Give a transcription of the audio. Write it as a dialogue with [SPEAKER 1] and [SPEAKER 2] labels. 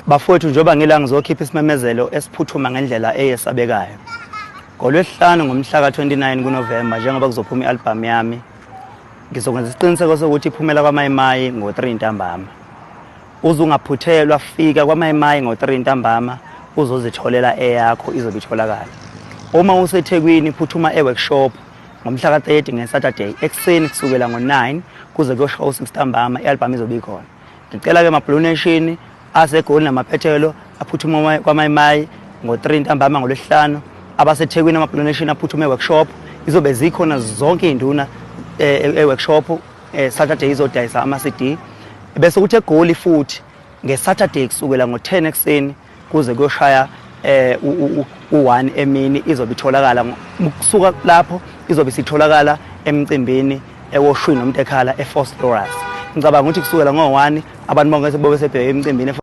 [SPEAKER 1] Bafowethu, njengoba ngila ngizokhipha isimemezelo esiphuthuma ngendlela eyesabekayo. NgoLwesihlanu ngomhla ka-29 kuNovemba, njengoba kuzophuma i-albhamu yami, ngizokwenza isiqiniseko sokuthi iphumela kwaMayimayi ngo-3 ntambama. Uze ungaphuthelwa, fika kwaMayimayi ngo-3 ntambama uzozitholela eyakho, izobe itholakala. Uma useThekwini, phuthuma e-workshop ngomhla ka-30 nge-Saturday ekuseni kusukela ngo-9 kuze kuyoshaya u-6 ntambama, i-albhamu izobe ikhona. Ngicela-ke ma-Blue Nation aseGoli namaphethelo aphuthume kwaMayimayi ngo-3 ntambama ngoLwesihlanu, abaseThekwini ama-Blue Nation aphuthume e-workshop, izobe zikhona zonke iy'nduna e-workshop Saturday izodayisa ama-CD. Bese kuthi eGoli futhi nge-Saturday kusukela ngo-10 ekuseni kuze kuyoshaya u-1 emini izobe itholakala. Kusuka lapho izobe isitholakala emcimbini ewoshwini nomuntu ekhala eVosloorus. Ngicabanga ukuthi kusukela ngo-1 abantu bonke bobe sebheke emcimbini.